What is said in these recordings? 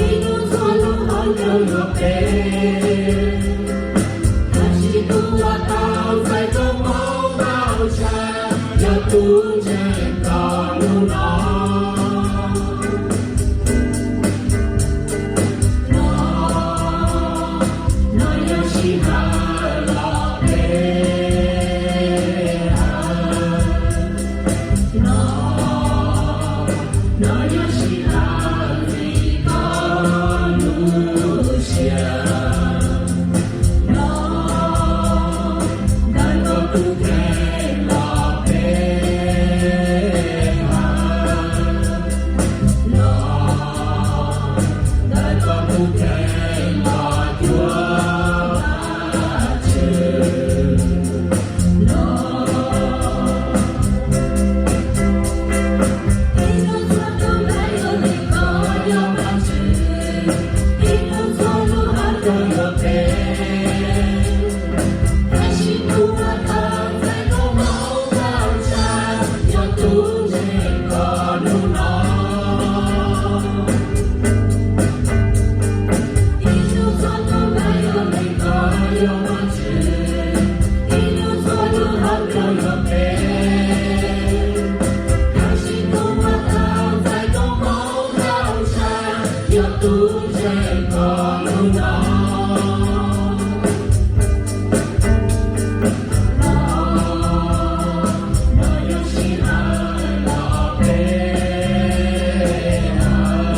Ib txhua lub hauv caug yuav peb, tab sis kuv ua tau txais koob hmoov ntau tshaj, yog tus ntseeg koj hnub no. No, no yog sij hawm los peb hawm. No, no yog sij hawm vim koj lub siab. No, ntawm koj tus kheej los peb hawm. No, ntawm koj tus kheej los cuag Vajtswv. No, ib txhua tus ntawd yuav hais koj yog Vajtswv, ib txhua lub hauv caug yuav peb, tab sis kuv ua tau txais koob hmoov ntau tshaj, yog tus ntseeg koj hnub no. Ib txhua tus ntawd yuav hais koj yog Vajtswv, ib txhua lub hauv caug yuav peb, tab sis kuv ua tau txais koob hmoov ntau tshaj, yog tus ntseeg koj hnub no. No, no yog sij hawm los peb hawm.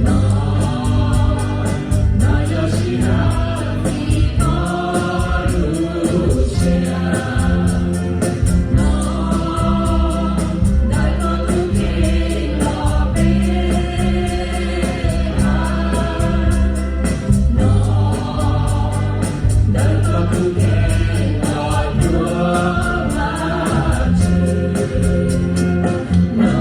No, no yog sij hawm vim koj lub siab. No, ntawm koj tus kheej los peb hawm. No, ntawm koj tus kheej los cuag Vajtswv. No.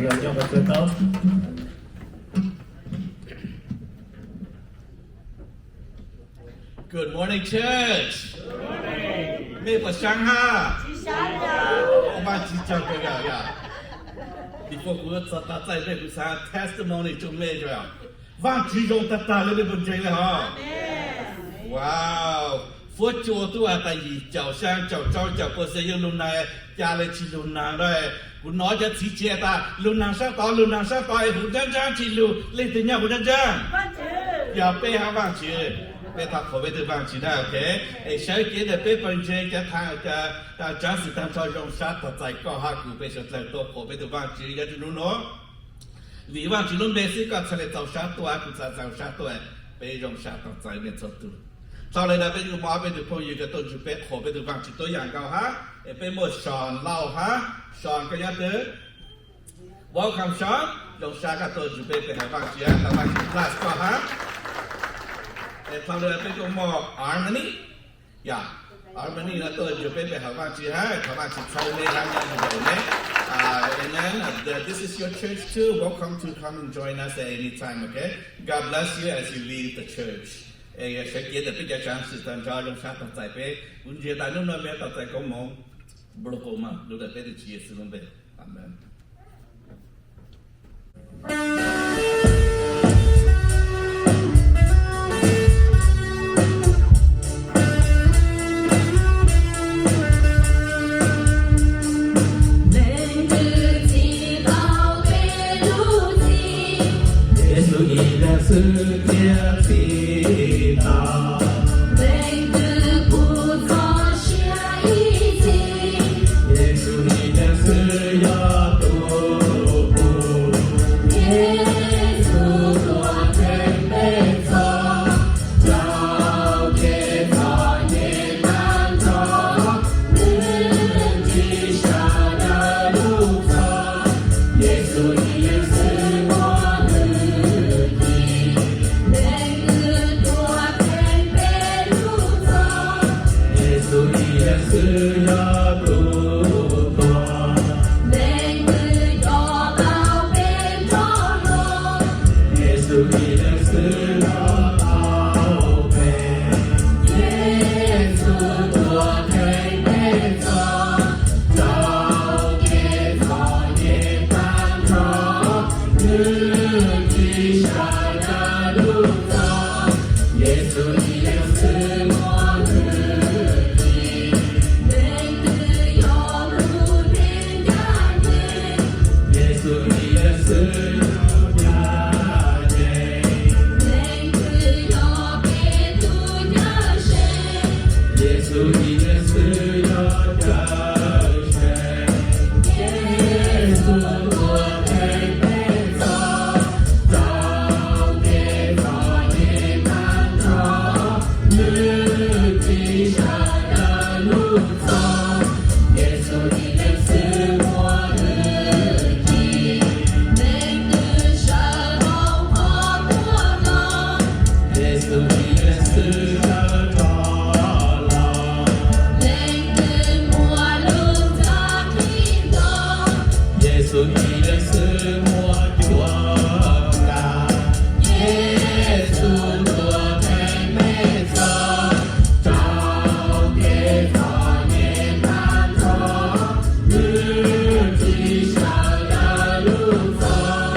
Yog nyob qhov chaw tau. Good morning, church. Mej puas sab hab? Vaajtswv tsaug kawg yog. Before kuv txog tag txaij mej kuv xaav testimony rua mej yog Vaajtswv zoo tag tag le mej puas ntseeg le hov? Wow, fuab cua tub has tas yim caum xyaa caum rau caum puas xees yog lug naag, ca le tsi lug naag na. Kuv nov cov txiv tsev tas lug naag sab tod lug naag sab tod es huv ntsab ntsab tsi lug, leej twg nyob huv ntsab ntsab? Yog peb hab Vaajtswv. Peb thov qhuas peb tug Vaajtswv na, ok. Es sawv kev ntawm peb puas ntseeg cov thaam, cov tsaav xwm taag nrho zoo sab tag txais koj hab kuv peb suav dlawg tuaj qhuas peb tug Vaajtswv yog tsi nub nuav. Vim Vaajtswv lub npe xwb koj txhaj le txaus sab tuaj, kuv txhaj txaus sab tuaj, peb zoo sab tag txais mej txhua tug. Dlhau le ntawd peb yuav moov peb tug phooj ywg kws tuaj nrug peb qhuas peb tug Vaajtswv tuab yaam nkaus hab, es peb muaj Sean Lauj hab, Sean koj nyob twg? Welcome Sean, zoo sab koj tuaj nrug peb pe hawm Vaajtswv, thov Vaajtswv bless koj hab. Es dlhau le peb kuj muaj Harmony, yog, Harmony no tuaj nrug peb pe hawm Vaajtswv hab, thov Vaajtswv txhawb neb hab nyob nrug peb ne. And then uh, the, this is your church too. Welcome to come and join us at any time, okay? God bless you as you lead the church. Es sawv kev ntawm peb cov tsaav xwm taag nrho zoo sab tag txais peb, kuv ntseeg tas nub nuav mej tau txais koob moov nplua quas mas lug ntawm peb tug Tswv Yexus lub npe. Amen. Leej twg txhim tau peb lub txim? Yexus ib leeg xwb thiaj txhim tau. Leej twg kuj txog siab ib txhis? Yexus ib leeg xwb yog tus pum. Yexus tuag kheev peb txog, rau kev txom nyem tag nrho. Nws tsis sawv daws lub txhoj, Yexus ib leeg xwb muaj lub txim. Leej twg tuag kheev peb lub txhoj? Yexus ib leeg xwb yog tus tuag. Leej twg coj tau peb nrog los? Yexus ib leeg xwb yog tau peb. Yexus tuag kheev peb txog, rau kev txom nyem tag nrho. Nws tsis sawv daws lub txhoj, Yexus ib leeg xwb muaj lub txim. Leej twg yog lub neej ncaj ncees? Yexus ib leeg xwb yog ncaj ncees. Leej twg yog peb tug Cawmseej? Yexus ib leeg xwb yog Cawmseej. Yexus tuag kheev peb txog, rau kev txom nyem tag nrho. Nws tsis sawv daws lub txhoj, Yexus ib leeg xwb muaj lub txim. Leej twg sawv hauv qhov tuag los? Yexus ib leeg xwb sawv rov los. Leej twg muaj lub txaj kev nto? Yexus ib leeg xwb muaj cuab kav. Yexus tuag kheev peb txog, rau kev txom nyem tag nrho. Nws tsis sawv daws lub txhoj,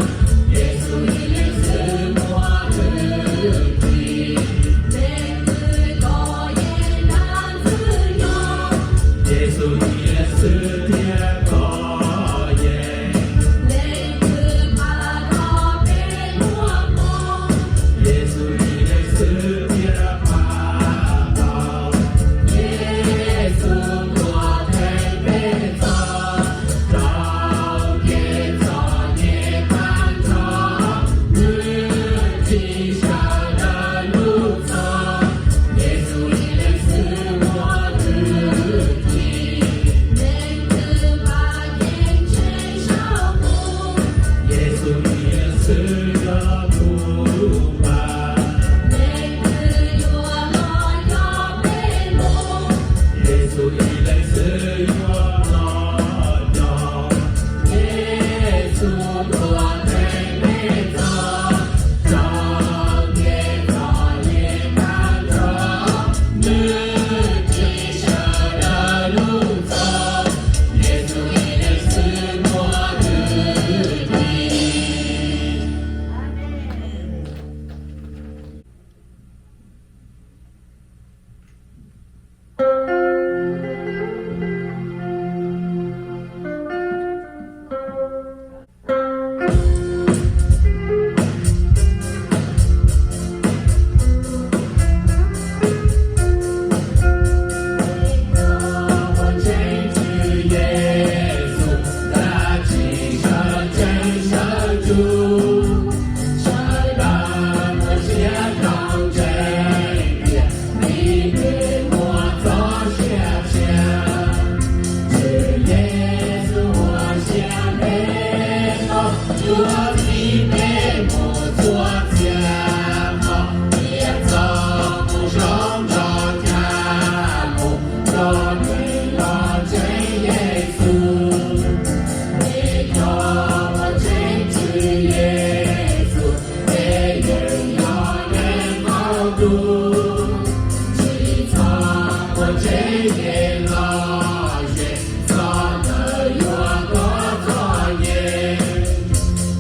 Yexus ib leeg xwb muaj lub txim. Leej twg coj yeeb dlaab ntxwg nyoog? Yexus ib leeg xwb thiaj coj yeeb. Leej twg pab tau peb muaj hmoo? Yexus ib leeg xwb thiaj pab tau. Yexus tuag kheev peb txog, rau kev txom nyem tag nrho. Nws tsis sawv daws lub txhoj, Yexus ib leeg xwb muaj lub txim. Leej twg Ces los ze txog ntawm yuav kov txoj nyem,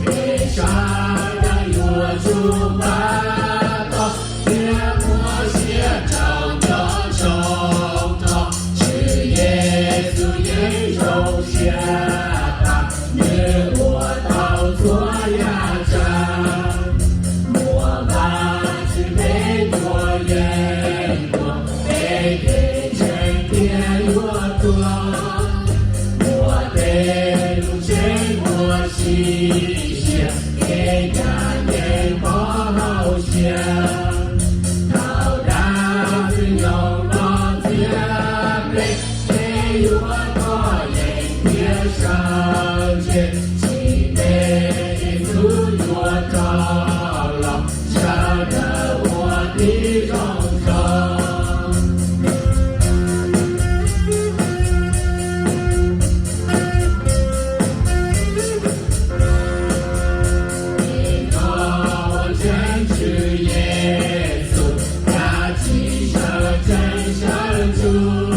peb sawv daws yuav tsum pab tog thiab muab siab rau nco ntsoov txog Tswv Yexus yeej zoo siab pab, nws ua tau txhua yam tsav. Muaj Vajtswv peb tus yeeb ncuab, peb kev ntseeg thiaj yuav tuag. Muaj tej lub tsev muaj sim siab, kev cai yeej pov hauv siab. Thaum dab Ntxwg Nyoog los txiav peb, peb yuav kov yees thiab sawv ntseg, tsis ntev Yexus yuav rov los, sawv daws ua tib zoo zog. Nim no ua ntseeg Tswv Yexus, kav tsij sawv tsees sawv ntsug.